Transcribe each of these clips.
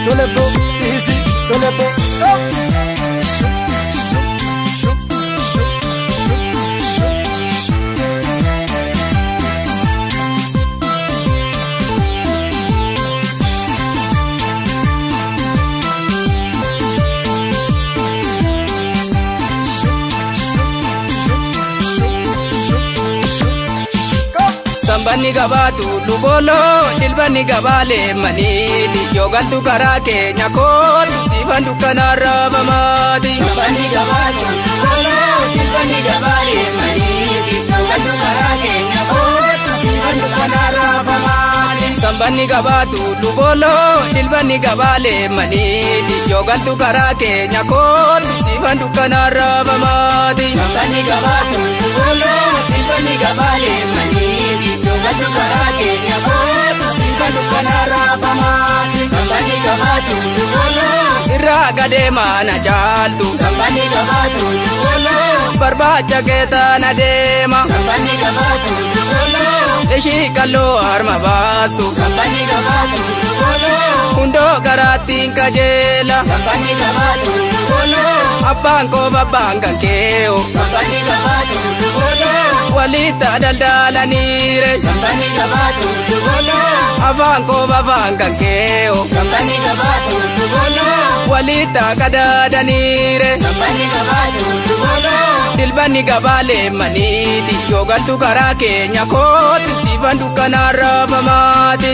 tole bo, easy, tole bo. Sambanni gabaatu lubooloo dilbanni gabaalee maniiti yoo galtu karaa keenya kootu siifan dukkanaan raafamaati. Sambanni gabaatu lubooloo dilbanni gabaalee maniiti yoo galtu karaa keenya kootu siifan dukkanaan raafamaati. Sambanni gabaatu lubooloo dilbanni gabaalee maniiti yoo galtu karaa keenya kootu siifan dukkanaan raafamaati. Sambanni gabaatu lubooloo dilbanni gabaalee maniiti. Galtu karaa keenya kootu siifan dukkanaan raafamaati. Sambanni gabaatu lubooloo. Irraa gadeemaa na caaltu. Sambanni gabaatu lubooloo. Barbaacha keetaa na deema. Sambanni gabaatu lubooloo. Ishii qalloo harma baastu. Sambanni gabaatu lubooloo. Hundoo garaattiin kajeela. Sambanni gabaatu lubooloo. Abbaan koo babbaan kan kee'o. Sambanni gabaatu lubooloo. Walitti daldalaniire. Sambanni gabaatu lubooloo. Afaan koo babbaan kan kee'o. Sambanni gabaatu lubooloo. Walitti qadaadaniire. Sambanni gabaatu lubooloo. Dilbanni gabaalee maniiti yoo galtu karaa keenya kootu siifan dukkanaan raafamaati.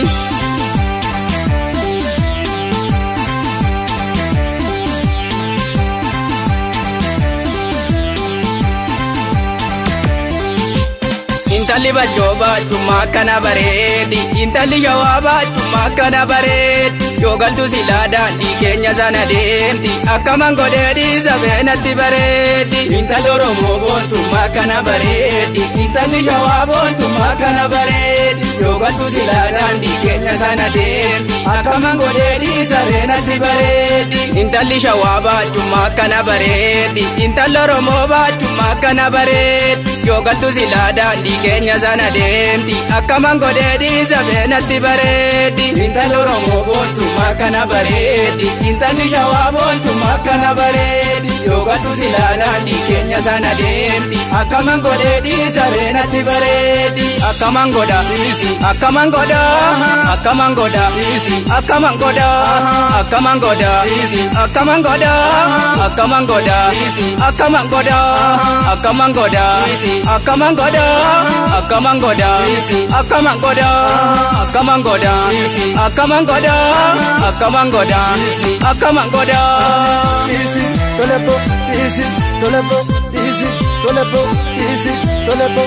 Intalli bachoo baachummaa akkana bareedi. Intalli shawaa baachummaa akkana bareedi. Yoo galtu silaa daandii keenya sana deemti. Akkaman godhee dhiisa beenatti bareedi. Intalli Oromoo boontummaa akkana bareedi. Intalli shawaa boontummaa akkana bareedi. Yoo galtu silaa daandii keenya sana deemti. Akkaman godhee dhiisa beenatti bareedi. Intalli shawaa baachummaa akkana bareedi. Intalli Oromoo baachummaa akkana bareedi. Yoo galtu silaa daandii keenya sana deemti. Akkaman godhee dhiisa beenatti bareedi. Intalli Oromoo boontummaa akkana bareedi. Intalli shawaa boontummaa akkana bareedi. Yoo galtu silaa daandii keenya sana deemti. Akkaman godhee dhiisa beenatti bareedi. Akkaman godha. Akkaman godha. Akkaman godha. Akkaman godha. Akkaman godha. Akkaman godha. Akkaman godha. Akkaman godha. Akkaman godha. Akkaman godha. Akkaman godha. Akkaman godha. Akkaman godha. Akkaman godha. Akkaman godha. Akkaman godha. Easy, tole bo, easy, tole bo, easy, tole bo, easy, tole bo.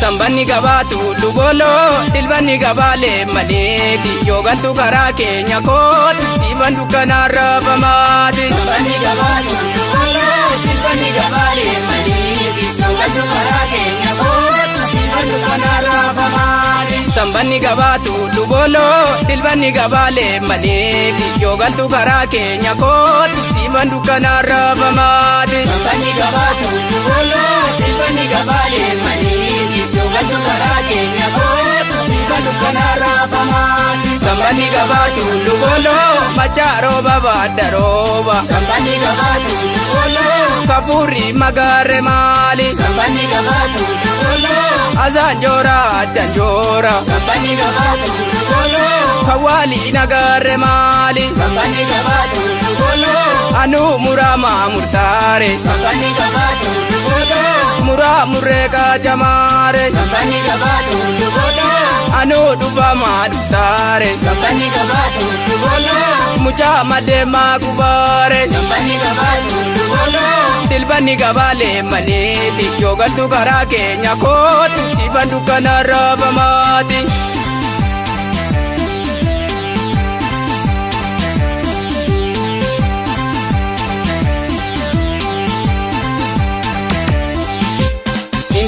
Sambanni gabaatu lubooloo dilbanni gabaalee maleeti yoo galtu karaa keenya kootu siifan dukkanaan raafamaati. Sambanni gabaatu lubooloo dilbanni gabaalee maleeti yoo galtu karaa keenya kootu siifan dukkanaan raafamaati. Sambanni gabaatu lubooloo dilbanni gabaalee maleeti yoo galtu karaa keenya kootu siifan dukkanaan raafamaati. Sambanni gabaatu lubooloo dilbanni gabaalee maleeti yoo galtu karaa keenya kootu siifan dukkanaan raafamaati. Sambanni gabaatu lubooloo machaaroo babaadha rooba. Sambanni gabaatu lubooloo. Kafuurri magaarre maali. Sambanni gabaatu lubooloo. Asaanjoora achanjoora. Sambanni gabaatu lubooloo. Kawwaali nagaarre maali. Sambanni gabaatu lubooloo. Anuu muramaa murtaare. Sambanni gabaatu lubooloo. Muraa murree kaachamaare. Sambanni gabaatu lubooloo. Anuu dhufamaa dhuftaare. Sambanni gabaatu lubooloo. Mucaa madeemaa gubaare. Sambanni gabaatu lubooloo. Dilbanni gabaalee maleeti yoo galtu karaa keenya kootu siifan dukkanaan raafamaati.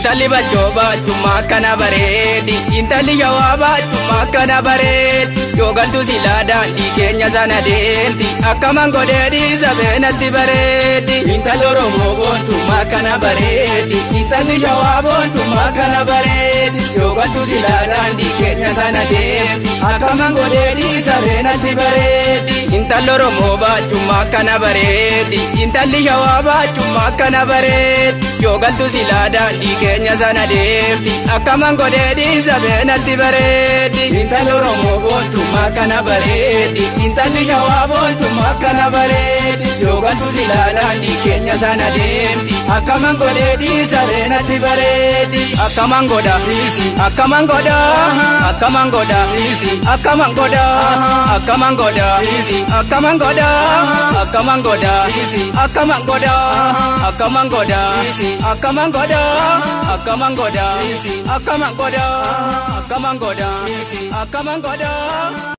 Intalli bachoo baachuma akkana bareedi. Intalli shawaa baachuma akkana bareedi. Yoo galtu silaa daandii keenya sana deemti. Akkaman godhee dhiisa beenatti bareedi. Intalli Oromoo boontuma akkana bareedi. Intalli shawaa boontuma akkana bareedi. Yoo galtu silaa daandii keenya sana deemti. Akkaman godhee dhiisa beenatti bareedi. Intalli Oromoo baachuma akkana bareedi. Intalli shawaa baachuma akkana bareedi. Yoo galtu silaa daandii keenya sana deemti. Akkaman godhee dhiisa beenatti bareedi. Intalli Oromoo boontuma akkana bareedi. Intalli shawaa boontuma akkana bareedi. Yoo galtu silaa daandii keenya sana deemti. Akkaman godhee dhiisa beenatti bareedi. Akkaman godha. Akkaman godha. Akkaman godha. Akkaman godha. Akkaman godha. Akkaman godha. Akkaman godha. Akkaman godha. Akkaman godha. Akkaman godha. Akkaman godha. Akkaman godha. Akkaman godha. Akkaman godha.